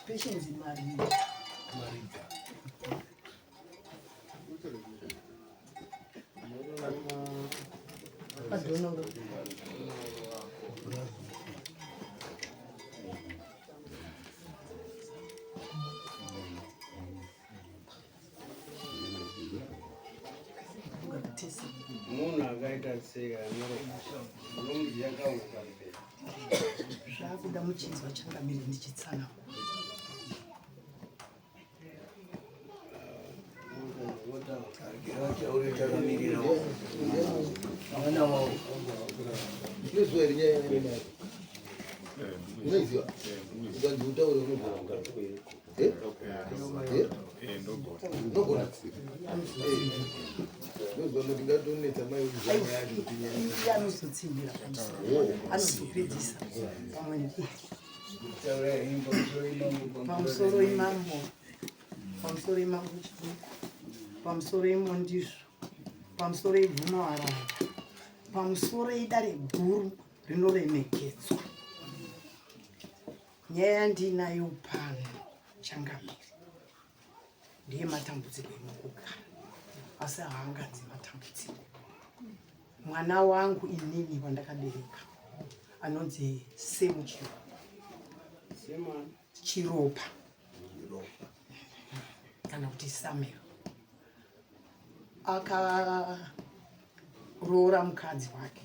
Patience Marida. Marida. Padonoro. Munhu akaita sei anomuziva kauka zvakuda muchinzwa changamire ndichitsanangura. Unoiziva? Ukanzi utaure unogona. Eh? Eh? Unogona? Ndozwa kuti ngatonetsa mai uziva yacho kuti nyaya. Iye anozotsinhira pamusoro anozopedzisa pamwe pamusoro imambo pamusoro imambo chiduku pamusoro imondizvo pamusoro ibvumawarara pamusoro idare guru rinoremekedzwa. Nyaya yandinayo pano changamire ndiye matambudziko emukugara asi haanganzi matambudziko. Mwana wangu inini wandakabereka anonzi Semu Chiropa kana kuti Samuel akaroora mukadzi wake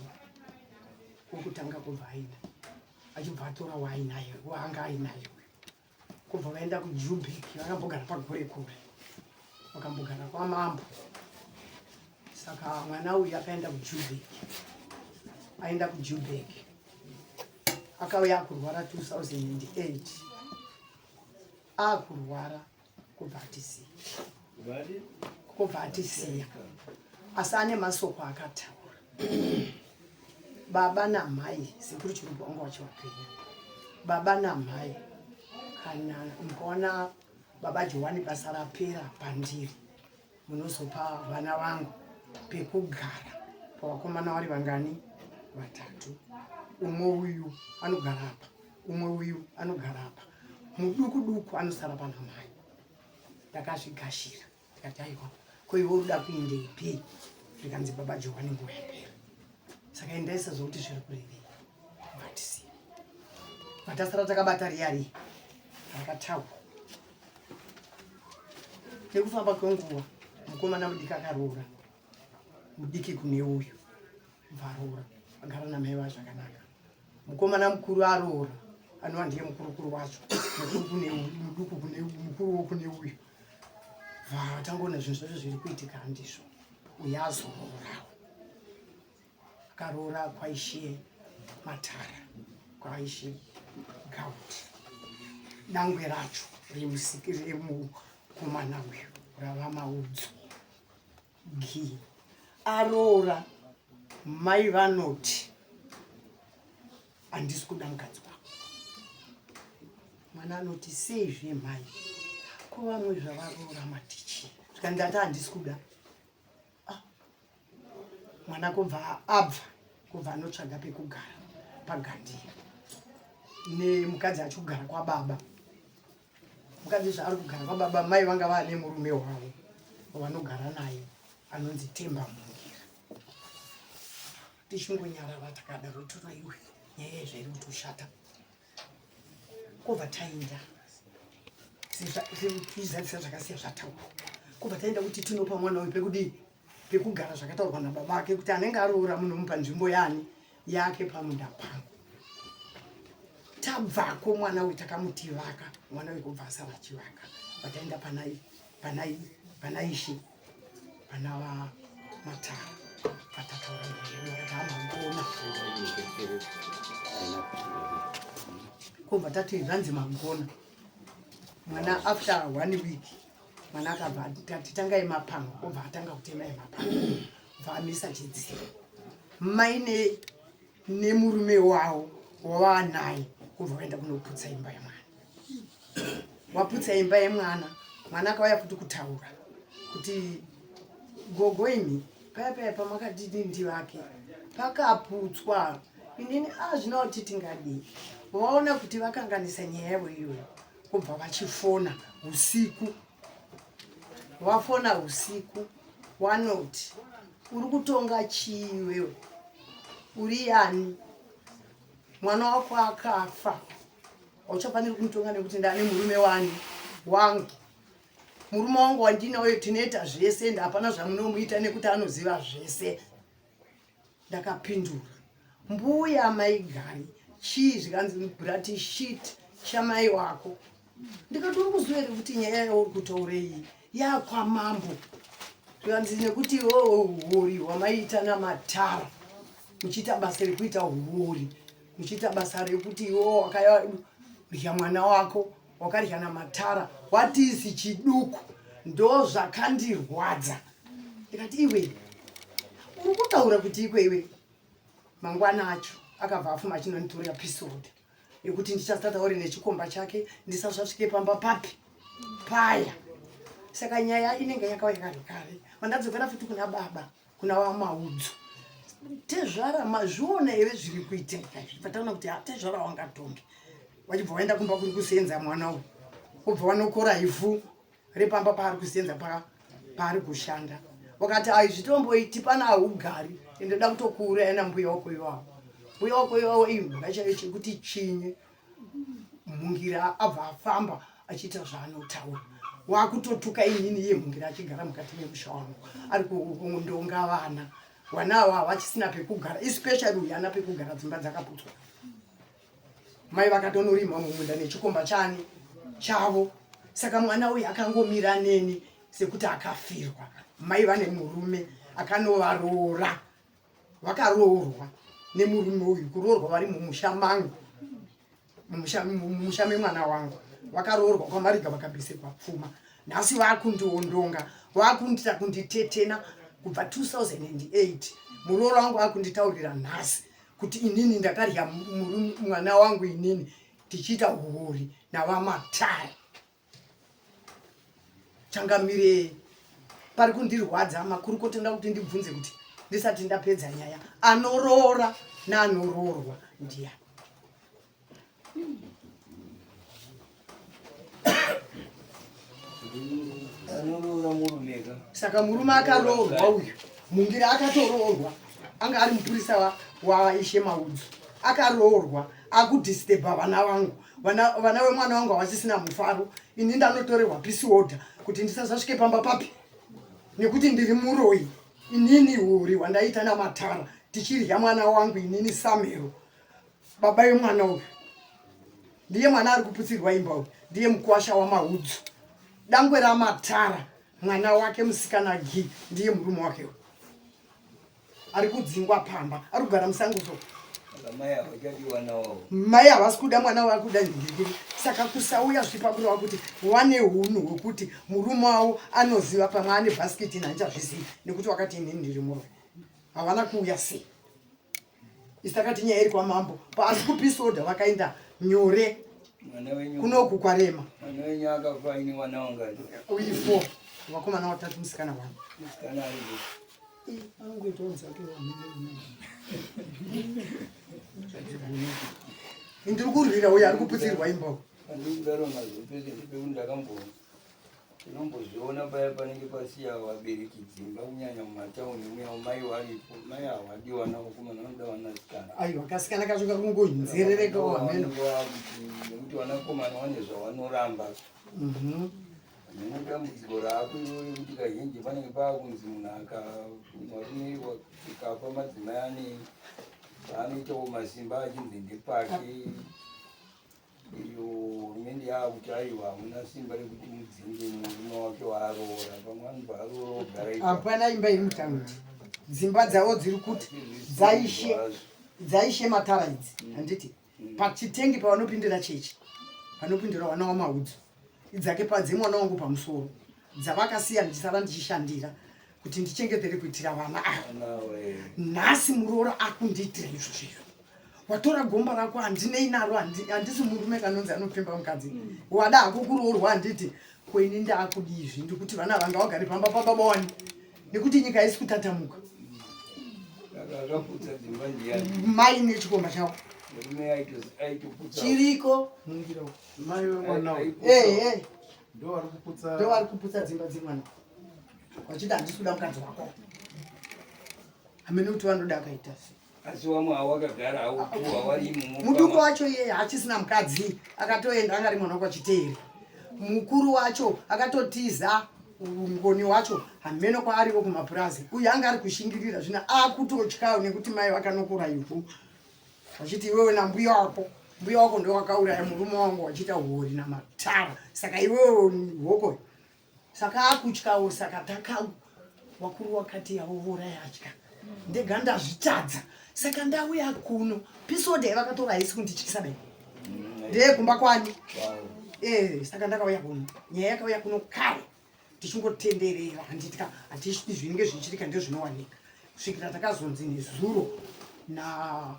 wokutanga kubva aina achibva atora waainaye waanga ainaye kubva vaenda kujubek vakambogara pagore kure vakambogara kwamambo saka mwana uyu akaenda kujubek aenda kujubek akauya akurwara 2008 akurwara kubva atisiya kubva atisiya asi ane masoko akataura baba namai sekuru chirungu wanga wachivapenyu baba namai kana mukaona baba johani basa rapera pandiri munozopa vana vangu pekugara pavakomana vari vangani vatatu umwe uyu anogara apa umwe uyu anogara apa muduku duku anosara pana mai ndakazvigashira ndikati aiwa ko iwe uda kuendepi zvikanzi baba johani nguva yapera saka endaisa zvokuti zviri kurevei vatisiya vatasara takabata riya riya rakataurwa nekufamba kwenguva mukomana mudiki akaroora mudiki kune uyu varoora agara namai va zvakanaka mukomana mukuru aroora anova ndiye mukurukuru wacho mukuru kune uyu muduku kune uyu mukuruwo kune uyu vatangoona zvinhu zvacho zviri kuitika handizvo uyo azoroorawo akaroora kwaishe matara kwaishe gauti dangwe racho remukomana uyu rava maudzo gi aroora mai vanoti handisi kuda mukadzi wako mwana anoti sei zvemhai ko vamwe zvavaroora matichi zvikanzi handisi kuda ah. mwana kubva abva kubva anotsvaga pekugara pagandiya nemukadzi achikugara kwababa mukadzi zvaari kugara kwababa mai vanga vaane murume wavo wavanogara naye anonzi temba mungira tichingonyarara takadaro toraiwe nyaya yezvairi kutoshata kobva taenda tizadzisa zvakasiya zvataurwa kobva taenda kuti tinopa mwana uyu pekudii pekugara zvakataurwa nababa ake kuti anenge aroora munomupa nzvimbo yani yake pamunda pangu tabvako mwana uyu takamuti vaka mwana uyu kubva asara achivaka vataenda panai panai panaishe pana vamatara vatataura naye vakati amagona kobva tati zvanzi magona mwana after one week mwana akabva tati tangai mapango obva atanga kutema emapango bva amisa chidziro mai nemurume wavo wavanaye kubva vaenda kunoputsa imba yemwana waputsa imba yemwana mwana akauya futi kutaura kuti gogo imi paya paya pamakatiti ndivake pakaputswa inini azvina ah, kuti tingadii vaona kuti vakanganisa nyaya yavo iyoyo. Vobva vachifona usiku. Wafona usiku wanoti uri kutonga chii iwewe? Uri yani? Mwana wako akafa. Hauchafaniri kumutonga nekuti ndane murume wani wangu. Murume wangu wandinayo tinoita zvese ende hapana zvamunomuita nekuti anoziva zvese. Ndakapindura mbuya maigari chii zvikanzi brati shit chamai wako. Ndikati uri kuziva here kuti nyaya yauri kutaura iyi yakwamambo? Zvikanzi nekuti iwewe huori hwamaiita namatara muchiita basa rekuita huori muchiita basa rekuti iwewe wakadya mwana wako wakarya namatara watisi chiduku ndozvakandirwadza. Ndikati iwe uri kutaura kuti ikwe iwe. Mangwana acho akabva afuma achinonditorera pisode yekuti ndichasataure nechikomba chake ndisasvasvike pamba papi paya. Saka nyaya inenge yakauya kare kare. Vandadzokera futi kuna baba kuna vamaudzo tezvara mazviona here zviri kuitika izvi? Pataona kuti tezvara wangatonge vachibva vaenda kumba kuri kusenza mwana uyu, wobva vanokora ivhu repamba paari kusenza paari kushanda. Wakati ai zvitomboiti pana haugari ende da kutokuuraya nambuya wako iwawo. Mbuya wako iwawo imbwa chaiyo chekuti chinye. Mhungira abva afamba achiita zvaanotaura, wakutotuka inini iye mhungira achigara mukati memusha wangu ari kundonga vana. Vana ava havachisina pekugara, especially uyu ana pekugara, dzimba dzakaputswa. Mai vakatonorima mumunda nechikomba chani chavo. Saka mwana uyu akangomira neni sekuti akafirwa. Mai vane murume akanovaroora, vakaroorwa nemurume uyu, kuroorwa vari mumusha mangu, mumusha memwana wangu. Vakaroorwa kwaMariga vakabesekwa pfuma. Nhasi vakundiondonga, vakundiita kunditetena kubva 2008. Muroora wangu akunditaurira nhasi kuti inini ndakarya mwana wangu inini tichiita huori navamatare. Changamire, pari kundirwadza makurukota, ndoda kuti ndibvunze kuti ndisati ndapedza nyaya, anoroora naanoroorwa ndiyani? Anoroora murume ka. Saka murume akaroorwa uyu Mungira akatoroorwa, anga ari mupurisa waIshe Maudzu, akaroorwa akudisturba vana vangu. Vana vemwana wangu havasisina mufaro. Ini ndanotorerwa peace order kuti ndisasasvike pamba papi nekuti ndiri muroyi inini. Huri hwandaita namatara tichirya mwana wangu inini Samero, baba yemwana uyu ndiye mwana ari kuputsirwa imba uyu, ndiye mukwasha waMaudzu, dangwe ramatara. Mwana wake musikana Gi ndiye murume wake uyu ari kudzingwa pamba, ari kugara musango. So Mai havachadi vana wavo. Mai havasi kuda mwana wavo, kuda nhingirikiri. Saka kusauya zvipa kureva kuti wane hunhu hwekuti murume wavo anoziva pamwe ane bhasikiti nandichazvizivi nekuti wakati inini ndiri muroyi. Havana kuuya sei? Isi takati nyaya iri kwamambo, pasi kupisoda vakaenda nyore kunoku kwarema. Mwana wenyu akafa aine vana vangani? Uyi 4, vakomana vatatu, musikana wangu. Musikana aripo? Angoitawo dzake. Ndiri kurwira uyo ari kuputsirwa imba. Pandiri kudaro nazvo pese ndepekuti ndakambo tinombozviona paya panenge pasiya vabereki dzimba, kunyanya mumatauni muya, mai varipo, mai havadi vana vakomana, vanoda vanasikana. Aiwa, kasikana kacho kakungonzerereka wameno. Nekuti vanakomana vane zvavanoramba. Nene dambudziko raako iwewe kuti kazhinji panenge paakunzi munhu aka varume ukapa madzimai ane paanoitawo masimba achinzi ndepake. Iyo hurumende yaakuti aiwa, hamuna simba rekuti mudzinge murume wake waaroora, pamwe anobva aroora ogara ipapo. Hapana imba iri mutaundi, dzimba dzavo dziri kuti dzaishe dzaishe matara idzi, handiti pachitengi pavanopindira chechi, panopindira vana wamaudzo idzake padzemwana wangu pamusoro dzavakasiya ndichisara ndichishandira kuti ndichengetere kuitira vana ava. Vana. Nhasi muroora akundiitira izvo zvezvo, watora gomba rako, handinei naro. Handisi murume kanonzi anopfimba mukadzi. Wada hako kuroorwa, handiti? Ko ini ndaakudii? Ndikuti vana vanga vagare pamba pababa wani nekuti nyika haisi kutatamuka. Saka akaputsa dzimba ndiyani? Mai nechikomba chavo. Murume aitoputsa. Chiriko mungiro. Mai vemwana uyu. Eh eh. Ndo vari kuputsa. Ndo vari kuputsa dzimba dzemwana. Vachiti handisi kuda mukadzi wako. Hamene kuti vanoda akaita sei. Asi wamwe awakagara aupuwa wari imomo. Muduku wacho iyeye hachisina mukadzi akatoenda anga ari mwana kwachiteeri. Mukuru wacho akatotiza ngoni wacho hameno kwaariwo kumapurazi. Uyu anga ari kushingirira zvino akutotyawo nekuti mai vakanokora ivhu. Vachiti iwewe nambuya wako, mbuya wako ndiwo wakauraya murume wangu wachiita huori namatara. Saka iwewe hoko. Saka akutyawo saka taka wakuru wakati yavovora yatya. Ndega ndazvitadza. Saka ndauya kuno. Pisoda yavakatora haisi kundityisa dai. Ndeye kumba kwani? Eh, saka ndakauya kuno. Nyaya yakauya kuno kare. Tichingotenderera handiti ka hatisi zvinenge zvichiitika ndezvinowanika. Kusvikira takazonzi nezuro na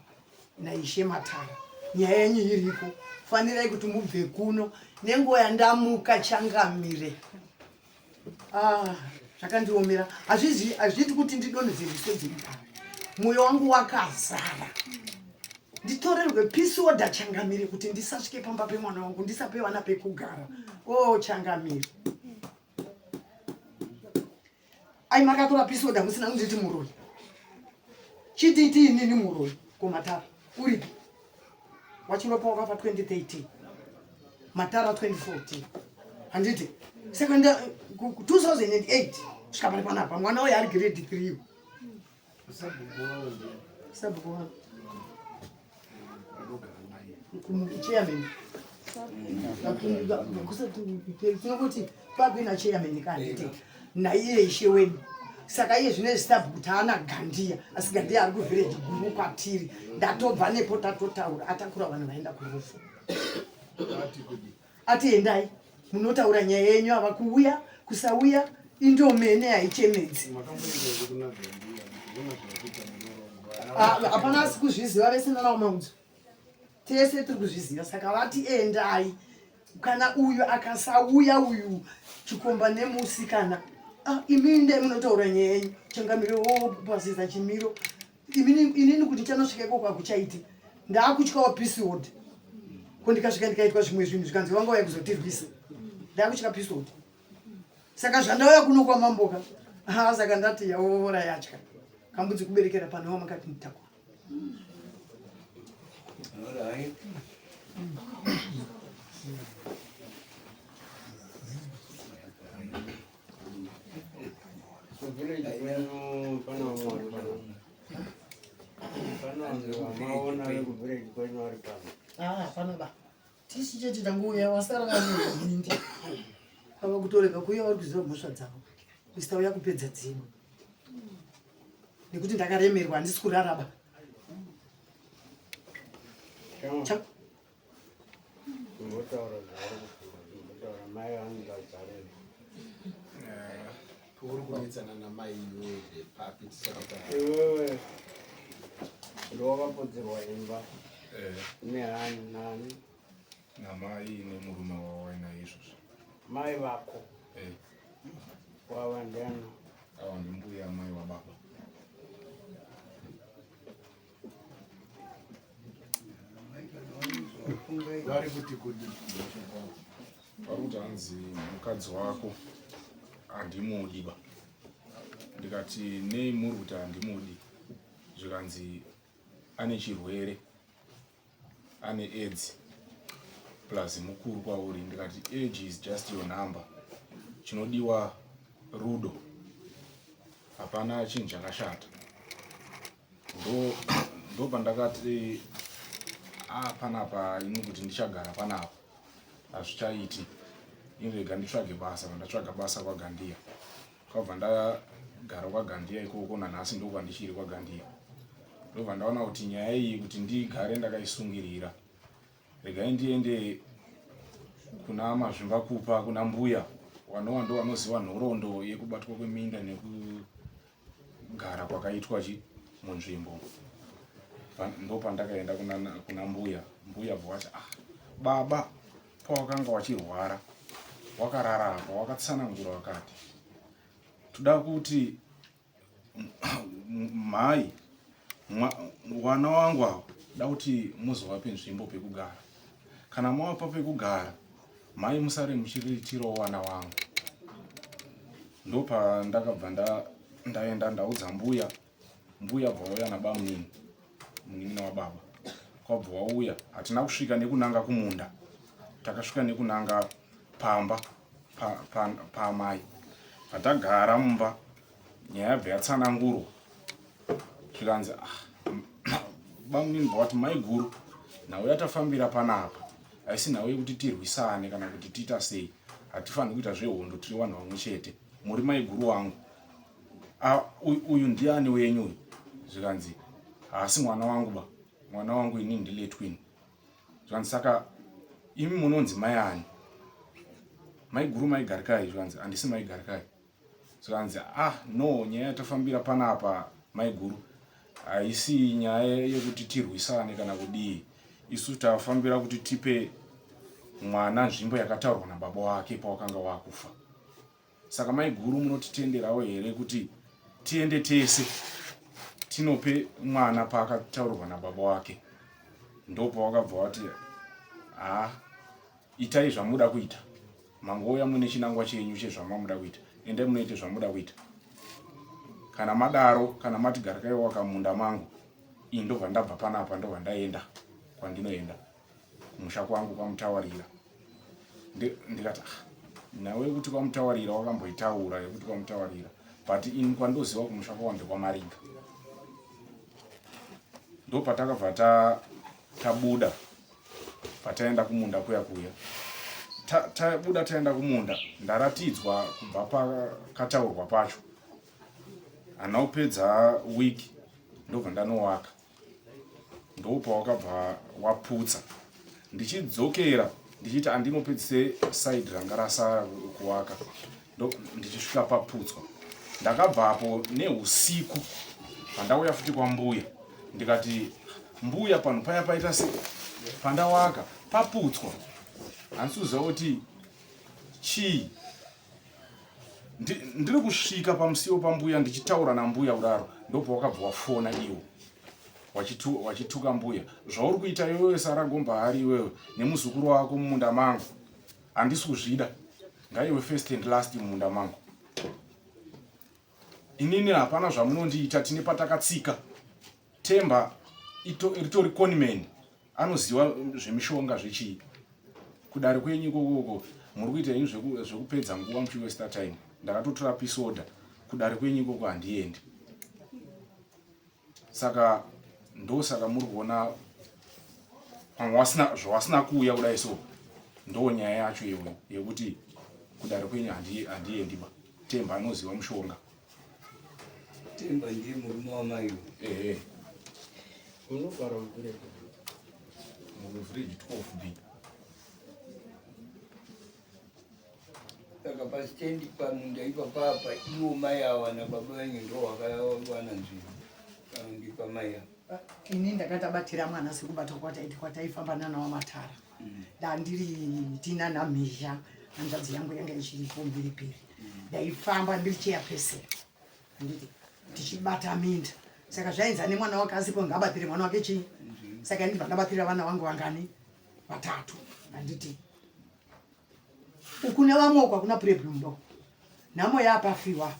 naishe Matara nyaya yenyu iriko fanirai kuti mubve kuno nenguva yandamuka changamire ah, zvakandiomera hazviiti kuti ndidonhedze misodzi mupara mwoyo wangu wakazara nditorerwe peace order changamire kuti ndisasvike pamba pemwana wangu ndisape vana pekugara o oh, changamire ai makatora peace order musina kunditi muroyi chititi inini muroyi komatara uripi wachiropa wakafa 2013 matara 2014 handiti saka 2008 svika pari panapa mwana uyo ari grade 3 sabhuku wavo chairman tinongoti pakuina chairman kandite naiye ishe wedu saka iye zvino sabhuku taana gandiya asi gandiya ari kuvhireji guru kwatiri ndatobva nepo tatotaura atakura vanhu vaenda kurufu ati endai munotaura nyaya yenyu ava kuuya kusauya indomene haichemedzi ah, hapana asi kuzviziva vese nanaumaudzo tese tiri kuzviziva saka vati endai kana uyu akasauya uyu chikomba nemusikana ah, imi ndai munotaura nyaya yenyu changamire wopasisa chimiro inini kuti chanosvika ikoko hakuchaiti ndaakutyawo pisiod ko ndikasvika ndikaitwa zvimwe zvinhu zvikanzi vanga uya kuzotirwisa ndaakutya pisiod saka zvandauya kuno kwamamboka ha saka ndati yaovora yatya kambudzi kuberekera pane wamakati mutakura Hapana ba tisi chete tangouya wasara vanhindi ava kutorega kuuya vari kuziva mhosva dzavo kusi tauya kupedza dzimwe nekuti ndakaremerwa handisi kuraraba Imbotaura zvauri kufunga, imbotaura mai vanongazarei. Uri kunetsana namai iwewe papi tisati Iwewe ndowakapudzirwa imba Eh, nehani nani namai nemurume wavo wainaye izvozvo. mai vako Eh, wava ndiani? ava ndimbuya mai wababa. Vari kuti kudi Vari kuti hanzi mukadzi wako handimudi ba. Ndikati nei muri kuti handimudi? Zvikanzi ane chirwere, ane aids plus mukuru kwauri. Ndikati age is just your number, chinodiwa rudo, hapana chinhu chakashata. Ndo pandakati ah, panapa ini kuti ndichagara panapa hazvichaiti, ini rega nditsvage basa. Pandatsvaga basa kwaGandiya, kwabva ndagara kwaGandiya ikoko nanhasi ndokwandichiri kwaGandiya. Ndobva ndaona kuti nyaya iyi kuti ndigare ndakaisungirira, regai ndiende kuna Mazvimbakupa, kuna mbuya wanova ndo vanoziva nhoroondo yekubatwa kweminda nekugara kwakaitwa chi munzvimbo. Ndopandakaenda kuna mbuya. Mbuya bva vati ah, baba pawakanga wachirwara wakarara apa wakatsanangura wakati toda kuti mhai wana wangu ava Da kuti muzovape nzvimbo pekugara. Kana mavapa pekugara, mhai musare muchiriritirawo vana vangu. Ndopandakabva ndaenda ndaudza mbuya, mbuya bva vauya nabamunini, munin'ina wababa. Kwabva wauya, hatina kusvika nekunanga kumunda, takasvika nekunanga pamba paamai. Pa, pa Patagara mumba, nyaya yabva yatsanangurwa zvikanzi ah, bamunini bvavati maiguru nhau yatafambira panapa haisi nhau yekuti tirwisane kana kuti tiita sei hatifaniri kuita zvehondo tiri vanhu vamwe chete muri maiguru wangu ah, uyu ndiani wenyu uyu zvikanzi haasi mwana wangu ba mwana wangu ini ndiletwin zvikanzi saka imi munonzi mai ani maiguru maigarikai zvikanzi handisi maigarikai zvikanzi ah no nyaya yatafambira panapa maiguru haisi nyaya yekuti tirwisane kana kudii isu tafambira kuti tipe mwana nzvimbo yakataurwa nababa wake pawakanga wakufa saka maiguru munotitenderawo here kuti tiende tese tinope mwana paakataurwa nababa wake ndopawakabva wati haa itai zvamuda kuita mangouya mune chinangwa chenyu chezvamamuda kuita endai munoite zvamuda kuita kana madaro kana mati garikai wakamunda mangu ini ndobva ndabva panapa ndobva ndaenda kwandinoenda kumusha kwangu kwamutawarira ndikati ah, nawe yekuti kwamutawarira wakamboitaura yekuti kwamutawarira but ini kwandoziva kumusha kwavo ndekwamariga ndopatakabva tabuda pataenda kumunda kuya kuya tabuda ta taenda kumunda ndaratidzwa kubva pakataurwa pacho hana kupedza week ndobva ndanowaka ndopawakabva waputsa ndichidzokera ndichiti andinopedzise side ranga rasara kuwaka ndichisvika paputswa ndakabvapo neusiku pandauya futi kwambuya ndikati mbuya panhu paya paita se pandawaka paputswa handisi kuziva kuti chii ndiri kusvika pamusiwo pambuya ndichitaura nambuya kudaro ndopawakabva wafona iwo wachituka mbuya zvauri kuita iwewe saragomba hari iwewe nemuzukuru wako mumunda mangu handisi kuzvida ngaiwe first and last mumunda mangu inini hapana zvamunondiita tine patakatsika temba ritori conman anoziva zvemishonga zvechii kudare kwenyu ikokoko muri kuita henyu zvekupedza nguva muchiwesta time ndakatotora pisoda kudare kwenyu ikoko handiendi saka ndosaka muri kuona pamwe wasina zvawasina kuuya kudai so ndo nyaya yacho iyoyo yekuti kudare kwenyu handiendi ba temba anoziva mushonga temba ndiye murume wamai ehe unogara muvillage muvillage 12 b Saka pasitendi pamunda ipapapa ivo mai ava nababa venyu ndo vakawana nzvimbo kana ndipamai ava. Ini ndakatabatira mwana sekubata kwataiti kwataifamba nana wamatara ndandiri tina namhizha hanzvadzi yangu yanga ichiripo mhiripiri ndaifamba ndiri chairperson handiti tichibata minda saka zvainzi ane mwana wake asipo ngabatire mwana wake chii saka ini ndibva ndabatira vana vangu vangani vatatu handiti uku nevamwe uku hakuna problem bo nhamo yapafiwa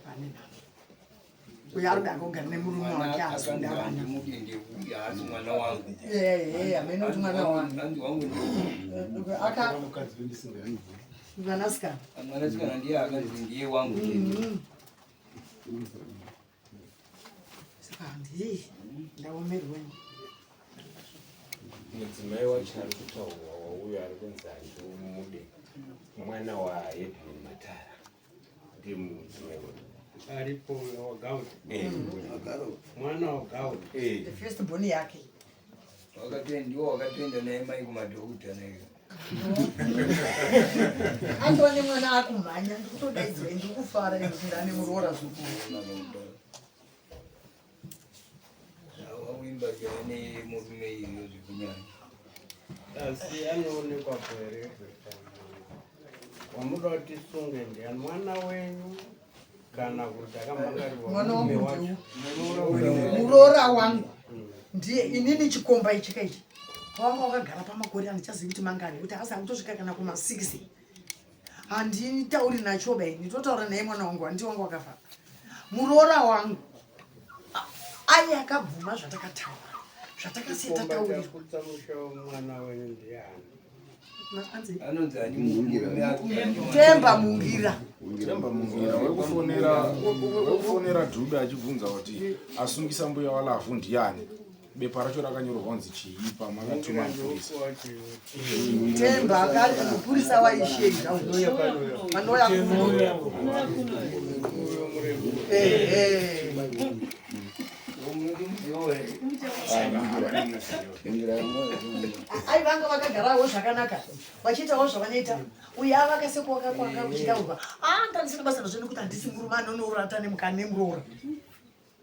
pane nhamo uyo ari kuda kugara nemurume wake asi kuda vana amene kuti mwana wangu aka mwanasikana mwanasikana ndiye akanzi ndiye wangu Saka handii ndaomerwa ini. Mudzimai wacho ari kutaurwa wauyo ari kunzi handimude mwana waHedman Matara ndiye mudzimai wacho. Aripo wagauta. Mwana wagauta. The first born yake. Wakatoenda ndiwo wakatoenda naye mai kumadhokota naye. Atova nemwana akumhanya ndikutodaidzwa ndiri kufara ini kuti ndane muroora zukuru. Wawimba nemurume iyo zvekunyanya. Asi anoonekwa here wamuda kuti tisunge ndiani mwana wenyu kana kuti akamhangarirwa Mwana wangu murume wacho ndiu. Muroora wangu. Ndiye inini chikomba ichi ka ichi. Wanga wakagara pamakore andichazivi kuti mangani kuti asi akutosvika kana kuma 6. Handitauri nacho bai, nditotaura naye mwana wangu, handi wangu wakafa. Muroora wangu ai akabvuma zvatakataura. Zvatakasiya tataurirwa. Chakutsa musha wemwana wenyu ndiani? Anonzi ani Mungira? Temba Mungira. Temba Mungira wekufonera wekufonera Dube achibvunza kuti asungisa mbuya waLavhu ndiani. Bepa racho rakanyorwa kunzi chii pamakatuma mupurisa. Temba akati mupurisa waisheita anouya kuno. Ehe. Ai vanga vakagarawo zvakanaka vachiitawo zvavanoita uye avakasekwa kwanga kuchitaurwa ah ndandisina basa nazvo nekuti handisi murume anonorata nemukane muroora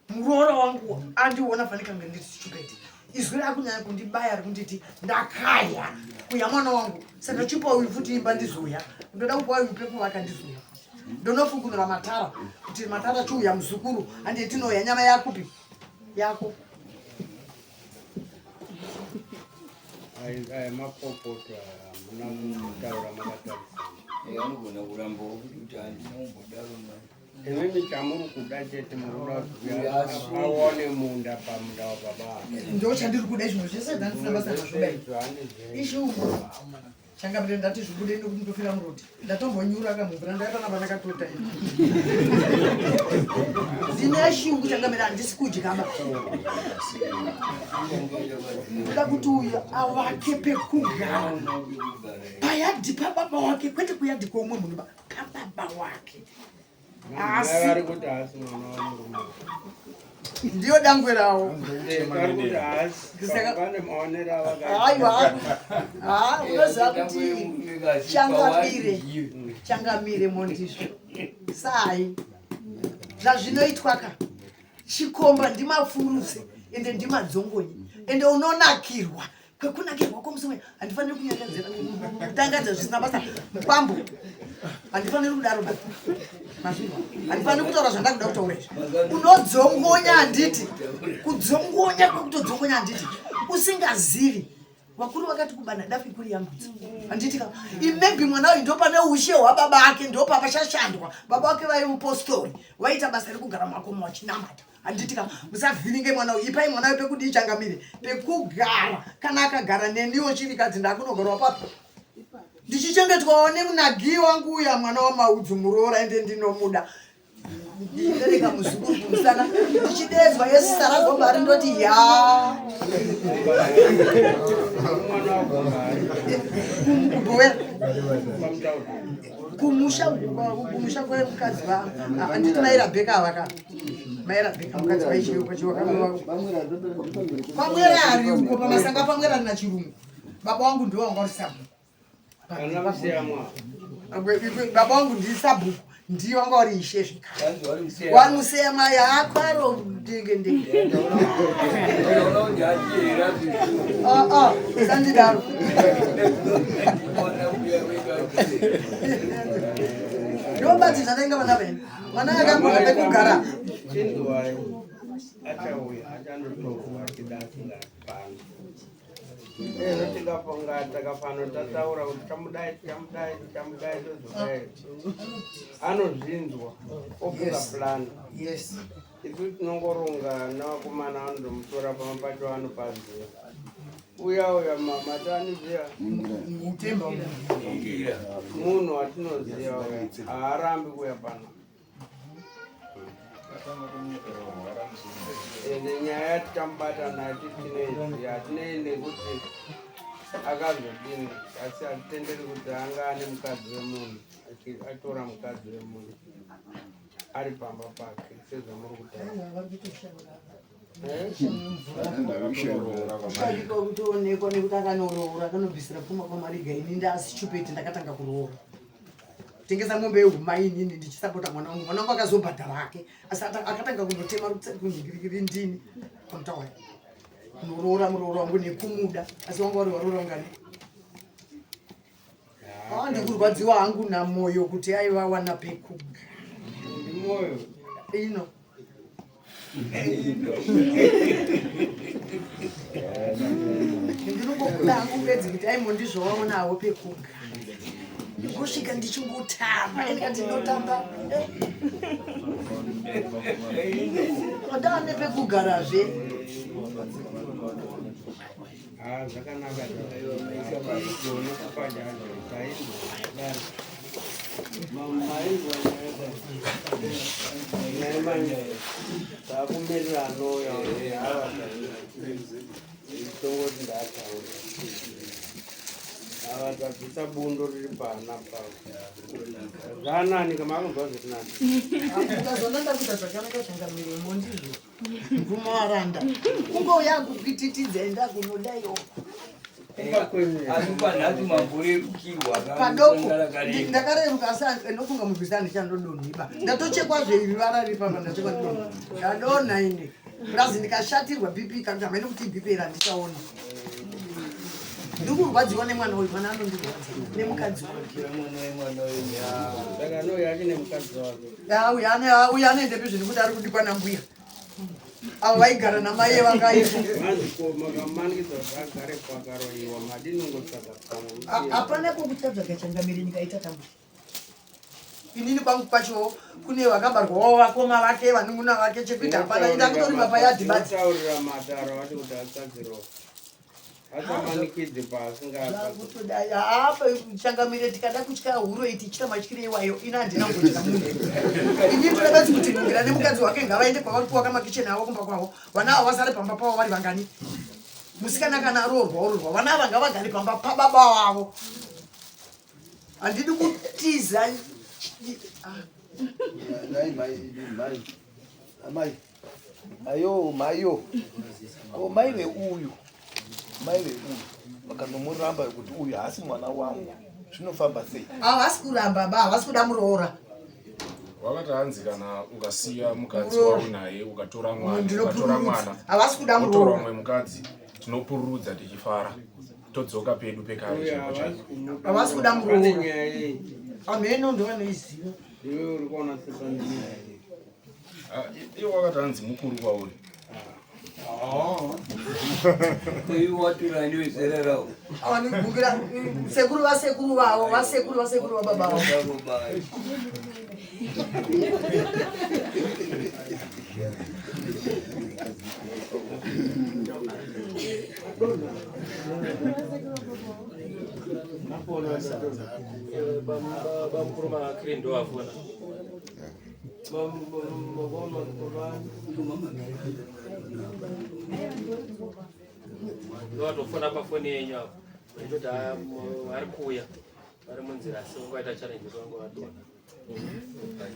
muroora wangu andiona fanika kunge ndiri stupid izwi rakunyanya kundibaya rikunditi ndakaya kuya mwana wangu saka chipa uyu futi imba ndizouya ndoda kupa uyu pekuvaka ndizouya ndonofukunura matara kuti matara chiuya muzukuru handi tinouya nyama yakupi yako Aya mapopoto aya hamuna kutaura makatarisana. Anogona kurambawo kuti handina kumbodaro mani. Imimi chamuri kuda chete muri kuda kuti aone munda pamunda wababa ake. Ndo chandiri kuda izvozvo zvese ndandisina basa nazvo dai. Ishungu. Changamire ndati zvibude nekuti ndofira murodi. Ndatombonyura kamumvura ndaipana pandakatota ini. Ndine shungu changamire handisi kudya ba. Ndoda kuti uyu avake pekugara. Payadhi pababa wake kwete kuyadhi kweumwe munhu ba pababa wake. Asi vari kuti haasi mwana wamurume. Ndiyo dangwe rawo. Vari kuti haasi. Pane maonero avakaita. Aiwa. Ah, unoziva kuti changamire. Changamire mondizvo. Sai. Zvazvinoitwa ka. Chikomba ndimafuruse ende ndimadzongonyi. Ende unonakirwa. Kwekunakirwa kwomusi handifaniri kunyangadzira kutangadza zvisina basa mukwambo. Handifaniri kudaro ba. Mazvinwa. Handifaniri kutaura zvandakuda kutaura izvi. Unodzongonya handiti. Kudzongonya kwekutodzongonya handiti. Usingazivi. Vakuru vakati kubana dafi kuri yambutsa. Handiti ka. Maybe mwana uyu ndopane ushe hwababa ake ndopapachashandwa. Baba vake vaive mupostori. Vaita basa rekugara mumakomo vachinamata. Handiti ka musavhiringe mwana uyu, ipai mwana uyu pekudii changamire, pekugara. Kana akagara neniwo chirikadzi ndakunogarwa papi? Ndichichengetwawo nemunagi wangu uya mwana waMaudzu muroora ende ndinomuda. Ndichibereka muzukuru kumusana ndichideedzwa yesara gombari ndoti ya. Kubhowera. Kumusha kumusha kwemukadzi va handiti mai Rabheka ava ka. Mai Rabheka mukadzi vaichiuko pamwera ari uko pamasanga pamwera na chirungu. Baba wangu ndiwo wanga uri sabhuku. Baba wangu ndi sabhuku ndiye wanga uri ishe zvekare. Wamusema yakwaro ndenge ndenge. Ah ah, sandidaro. Ndobati zvanenge vana venyu. Mwana akangona pekugara. Chinzwai achauya achandotorwa achida asingapano. Ezvo tikafunga takafano tataura kuti chamudai chamudai chamudai tozodai. Anozvinzwa ofunga plan. Yes. Isu tinongoronga navakomana vanotomutora pamwe pacho vanopaziva. Uya uya mataniziya. Mutemba. Munhu watinoziva uya haarambi kuuya pano. Ende nyaya tichamubata nayo titinei hatinei nekuti akazodini asi hatitenderi kuti anga ane mukadzi wemunhu atora mukadzi wemunhu ari pamba pake sezvamuri kutaura. Kutoonekwa nekuti akanoroora akanobvisira pfuma kwamariga ini ndasi chupeti ndakatanga kuroora. Tengesa mombe yehumai inini ndichisapota mwana wangu. Mwana wangu akazobhadhara hake asi akatanga kunotema kunhingirikiri ndini pamutawaya. Kunoroora muroora wangu nekumuda asi wangu wari waroora ungani. Ah, ndikurwadziwa hangu naMoyo kuti aiva wana pekugara. Ndimoyo. Ino. Ndinongokuda hangu bedzi kuti aimondizvowaonawo pekugara. Ndikusvika ndichingotamba, ndikati ndinotamba. Ndava nepekugarazve. Ah, zvakanaka takumirira anouya tongoti ndataura ava tabvisa bundo riri pana pavo zvanani kama akunzwa zviri nani ukazona ndakuita zvakanaka changamiremo ndizvo mvumo waranda kungouya kukwititidza enda kunodaiwo padoko ndakareruka asi ndofunga mubvisa ndichandodonhiba ndatochekwazve iri vara riri papa ndachekwa ndidonha ndadonha ini purazi ndikashatirwa bp kana kuti hamene kuti bp iri handichaona ndikurwadziwa nemwana uyu mwana anondirwadza nemukadzi wake uyu anoendepi zvinhu kuti ari kudikwa nambuya avo vaigara namai vakaihapana kwekutsvaga changamire nyika itatambura inini kwangu kwacho kune vakabarwawo vakoma vake vanun'una vake chekuita hapana ida kutori mapayadhi badzi taurira mataro vacho kuti atsvagirwa asamanikidze paasingaakutodai apa changamire tikada kutya huro iti chita matyire iwayo ini handina kutya munhu ini ndoda badzi kuti nungira nemukadzi wake ngavaende kwavari kuwaka makicheni avo kumba kwavo vana avo vasare pamba pavo vari vangani musikana kana aroorwa oroorwa vana ava ngavagare pamba pababa vavo handidi kutiza Nhai mai mai amai ayo maiyo ko mai veuyu mai veuyu vakanomuramba kuti uyu haasi mwana wangu zvinofamba sei havasi kuramba ba havasi kuda muroora wakati hanzi kana ukasiya mukadzi waunaye ukatora mwana ukatora mwana havasi kuda utora muroora umwe mukadzi tinopururudza tichifara todzoka pedu pekare chaipo chaipo Havasi kuda muroora. Pane nyaya iyi. Hameno ndovanoiziva. Iwe uri kuona sepane nyaya iyi. Ah, iwe wakati hanzi mukuru kwauri. Iwe watura zera rawo. Vanobvungira sekuru vasekuru vavo, vasekuru vasekuru vababa vavo. Bamukuru makiri ndowafona. Ndovatofona pafoni yenyu apo vachitoti vari kuuya vari munzira asi vangaita challenge kuti vange vadonha.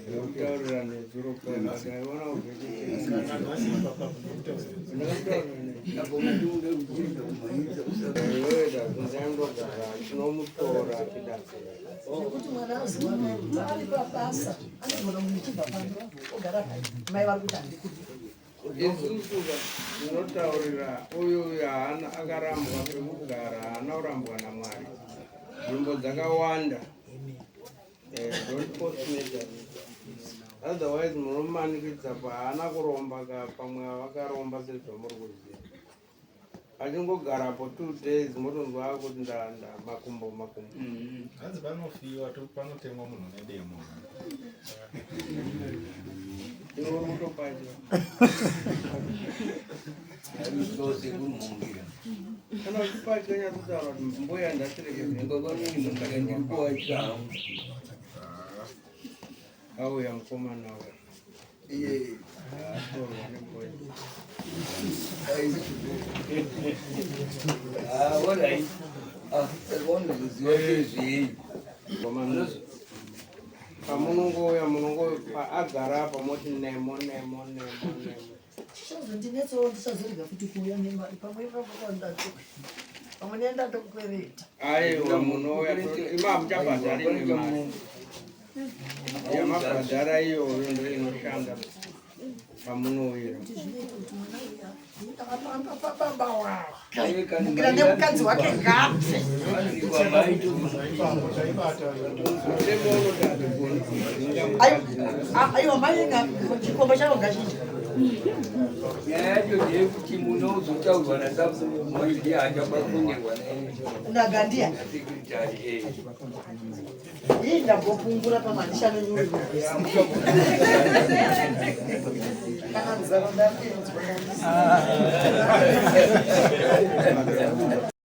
Ndakutaurira nezuro pano, ndaiona ubvekeiwewe tinomutora tidakara. Nekuti mwana aziwana ari pabasa anogona muchibva pano ogara pai mai vari kuti handikudi. Isusu tinotaurira uyu haana akarambwa pekugara, haana kurambwa naMwari. Nzvimbo dzakawanda. Don't post media. Otherwise munomanikidza pahaana kuromba ka pamwe vakaromba sezvamuri kuziva. Achingogarapo 2 days motonzwa kuti nda makumbo makumbo. Hanzi panofiwa panotemwa munhu nedemo. Iwe uri kutopadya. Kana uchipadya nyatsotaura kuti mbuya ndatirekezei. Auya mukomana uya. Iye. Atorwa neboys. Ah, alright. Ah, saka unozoziva chezvei. Pamunongouya munongo paagara apa moti nemo nemo nemo nemo. Chichazondinetsawo ndichazorega futi kuuya nemari pamwe ipapo pamwe nenda ndokwereta. Aiwa munouya ima muchabhadhari nemari. Yamabhadhara iyoyo ndo inoshanda pamunouyira. Kuti zvinoita kuti mwana uya akapamba pababa wake. Mukira nemukadzi wake ngapfe. Mutemo unoti hatigoni kudzinga mukadzi. Aiwa mai chikomba chavo ngachinja. Nyaya yacho ndeyekuti munozotaurwa nasabhuku ndiye achabakunerwa nagandiya nasekretary eh. Ii ndambopungura pamandishanonyori. Kana nzara ndakuinzwa.